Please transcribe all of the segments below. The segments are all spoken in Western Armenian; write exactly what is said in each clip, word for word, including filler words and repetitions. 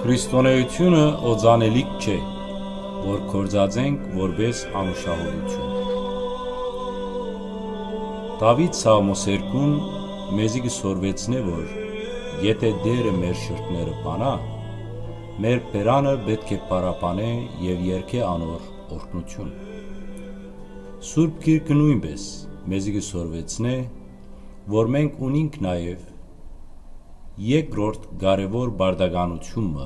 Քրիստոնէութիւնը օծանելիք չէ, որ գործածենք որպէս անուշահոտութիւն։ Դաւիթ Սաղմոսերկուն մեզի կը սորվեցնէ, որ եթէ Տէրը մեր շրթները բանայ, մեր բերանը պէտք է փառաբանէ եւ երգէ անոր օրհնութիւն։ Սուրբ Գիրքը նոյնպէս մեզի կը սորվեցնէ, որ մենք ունինք նաեւ երկրորդ կարեւոր պարտականութիւն մը՝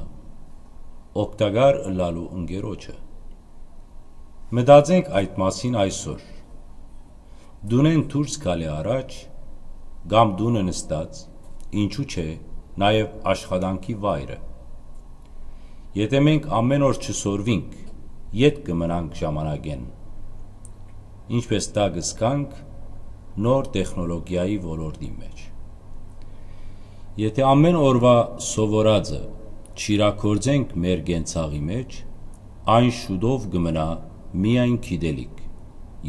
օգտակար ըլլալու ընկերոջը։ Մտածենք այդ մասին այսօր։ Տունէն դուրս գալէ առաջ կամ տունը նստած, ինչու՞ չէ, նաեւ աշխատանքի վայրը։ Եթէ մենք ամէն օր չսորվինք, ետ կը մնանք ժամանակէն, ինչպէս դա կը զգանք նոր տեխնոլոգիայի ոլորտին մէջ։ Եթէ ամէն օրուայ սովորածը չիրագործենք մեր կենցաղի մէջ, այն շուտով կը մնայ միայն գիտելիք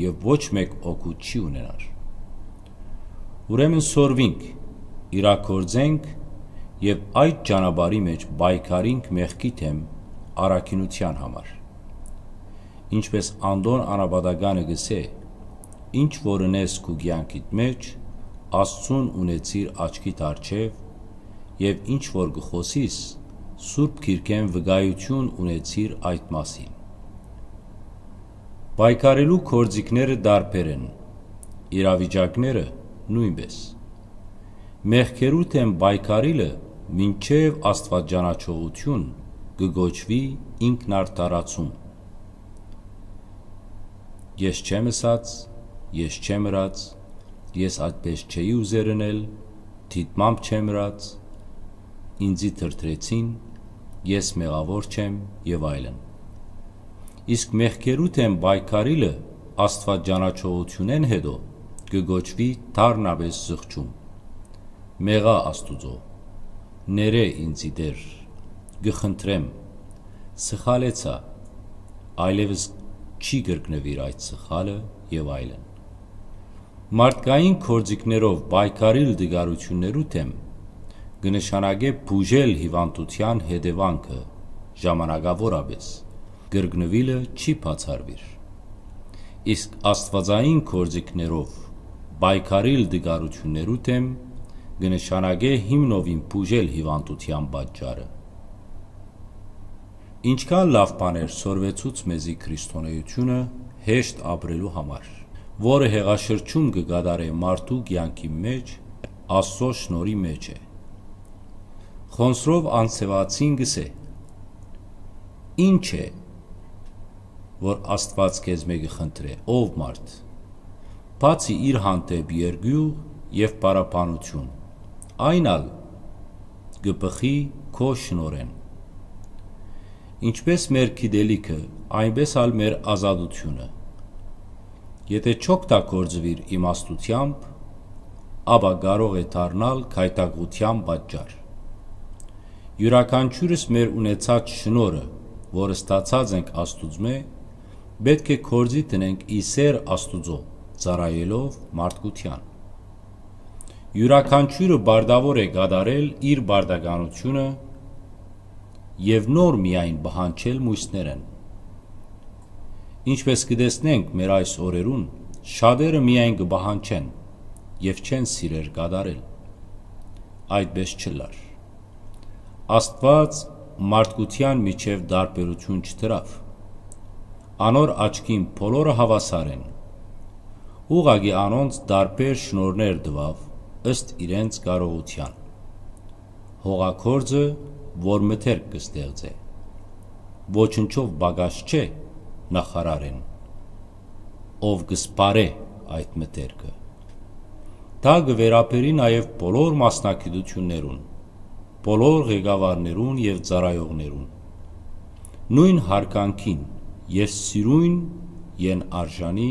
եւ ոչ մէկ օգուտ չի ունենար։ Ուրեմն սորվինք, իրագործենք եւ այդ ճանապարհի մէջ պայքարինք մեղքի դէմ առաքինութեան համար։ Ինչպէս Անտոն Անապատականը կ'ըսէ. «Ինչ որ ընես քու կեանքիդ մէջ, Աստծուն ունեցիր աչքիդ առջեւ, եւ ինչ որ կը խօսիս, Սուրբ Գիրքէն վկայութիւն ունեցիր այդ մասին»։ Պայքարելու գործիքները տարբեր են, իրավիճակները նոյնպէս։ Մեղքերու դէմ պայքարիլը մինչեւ Աստուած ճանաչողութիւն կը կոչուի ինքնարդարացում։ «Ես չեմ ըսած, ես չեմ ըրած, ես այդպէս չէի ուզեր ընել, դիտմամբ չեմ ըրած, ինծի դրդրեցին, ես մեղաւոր չեմ» եւ այլն։ Իսկ մեղքերու դէմ պայքարիլը Աստուած ճանաչողութիւնէն յետոյ կը կոչուի դառնապէս զղջում։ «Մեղա Աստուծոյ, ներէ ինծի, Տէր, կը խնդրեմ, սխալեցայ, այլեւս չի կրկնուիր այդ սխալը» եւ այլն։ Մարդկային գործիքներով պայքարիլ տկարութիւններու դէմ կը նշանակէ բուժել հիւանդութեան հետեւանքը ժամանակաւորապէս, կրկնուիլը չի բացառուիր։ Իսկ աստուածային գործիքներով պայքարիլ տկարութիւններու դէմ կը նշանակէ հիմնովին բուժել հիւանդութեան պատճառը։ Ինչքան լաւ բաներ սորվեցուց մեզի քրիստոնէութիւնը հեշտ ապրելու համար, որը հեղաշրջում կը կատարէ մարդու կեանքի մէջ, Աստուծոյ շնորհի մէջ է։ Խոնսրով անցեւացին կ'ըսէ. «Ի՞նչ է, որ Աստուած քեզմէ կը խնդրէ, ով մարդ, բացի իր հանդէպ երկիւղ եւ փառաբանութիւն, այն ալ կը բխի քո շնորհէն»։ Ինչպէս մեր գիտելիքը, այնպէս ալ մեր ազատութիւնը, եթէ չօգտագործուիր իմաստութեամբ, ապա կարող է դառնալ գայթակղութեան պատճառ։ Իւրաքանչիւրս մեր ունեցած շնորհը, որ ստացած ենք Աստուծմէ, պէտք է գործի դնենք ի սէր Աստուծոյ, ծառայելով մարդկութեան։ Իւրաքանչիւրը պարտաւոր է կատարել իր պարտականութիւնը եւ նոր միայն պահանջել միւսներէն։ Ինչպէս կը տեսնենք մեր այս օրերուն, շատերը միայն կը պահանջեն եւ չեն սիրեր կատարել։ Այդպէս չըլլար։ Աստուած մարդկութեան միջեւ տարբերութիւն չդրաւ։ Անոր աչքին բոլորը հաւասար են։ Ուղղակի անոնց տարբեր շնորհներ տուաւ ըստ իրենց կարողութեան։ Հողագործը, որ մթերք կը ստեղծէ, ոչնչով պակաս չէ նախարարէն, ով կը սպառէ այդ մթերքը։ Դա կը վերաբերի նաեւ բոլոր մասնագիտութիւններուն, բոլոր ղեկավարներուն եւ ծառայողներուն։ Նոյն յարգանքին ես սիրոյն ին արժանի,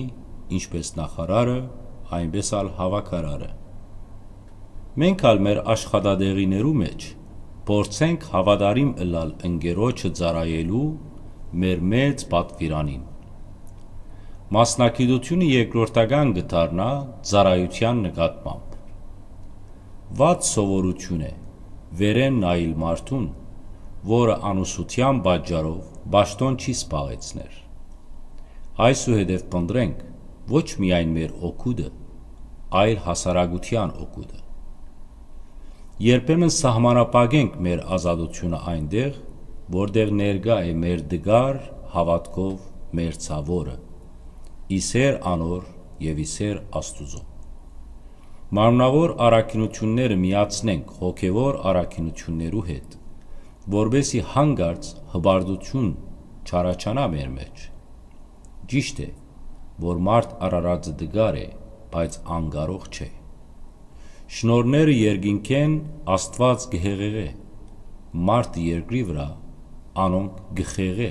ինչպէս նախարարը, այնպէս ալ հաւաքարարը։ Մենք ալ մեր աշխատատեղիներու մէջ փորձենք հաւատարիմ ըլլալ ընկերոջը ծառայելու մեր մեծ պատուիրանին։ Մասնագիտութիւնը երկրորդական կը դառնայ ծառայութեան նկատմամբ։ Վատ սովորութիւն է վերէն նայիլ մարդուն, որը անուսութեան պատճառով պաշտօն չի զբաղեցներ։ Այսուհետեւ փնտռենք ոչ միայն մեր օգուտը, այլ հասարակութեան օգուտը։ Երբեմն սահմանափակենք մեր ազատութիւնը այնտեղ, որտեղ ներկայ է մեր տկար հաւատքով մեր ցաւորը, ի սէր անոր եւ ի սէր Աստուծոյ։ Մարմնաւոր առաքինութիւնները միացնենք հոգեւոր առաքինութիւններու հետ, որպէս զի յանկարծ հպարտութիւն չառաջանայ մեր մէջ։ Ճիշդ է, որ մարդ արարածը տկար է, բայց անկարող չէ։ Շնորհները երկինքէն Աստուած կը հեղեղէ, մարդը երկրի վրայ անոնք կը խեղէ։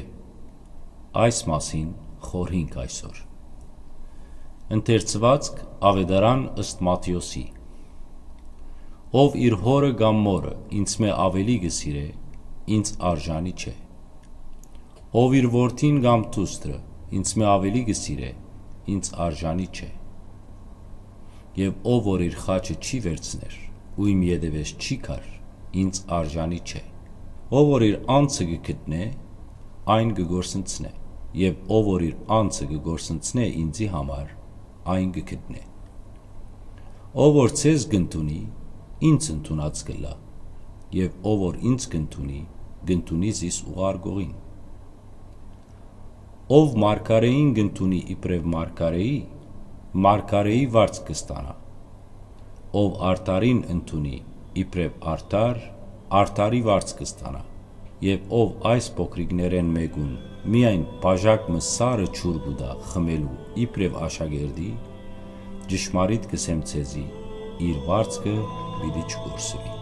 Այս մասին խորհինք այսօր։ Ընթերցուածք Աւետարան ըստ Մատթէոսի։ Ով իր հօրը կամ մօրը ինձմէ աւելի կը սիրէ, ինձ արժանի չէ։ Ով իր որդին կամ դուստրը ինձմէ աւելի կը սիրէ, ինձ արժանի չէ։ Եւ ով որ իր խաչը չի վերցներ ու իմ ետեւէս չի գար, ինձ արժանի չէ։ Ով որ իր անձը կը գտնէ, այն կը կորսնցնէ, եւ ով որ իր անձը կը կորսնցնէ ինծի համար, այն կը գտնէ։ Ով որ ձեզ կ'ընդունի, ինձ ընդունած կ'ըլլայ, եւ ով որ ինձ կ'ընդունի, կ'ընդունի զիս ուղարկողին։ Ով մարգարէին կ'ընդունի իբրեւ մարգարէի, մարգարէի վարձ կը ստանայ։ Ով արդարին ընդունի իբրեւ արդար, արդարի վարձ կը ստանայ։ Եւ ով այս փոքրիկներէն մէկուն միայն բաժակ մը սառը ջուր կու տայ խմելու իբրեւ աշակերտի, ճշմարիտ կ'ըսեմ ձեզի, իր վարձքը պիտի չկորսուի։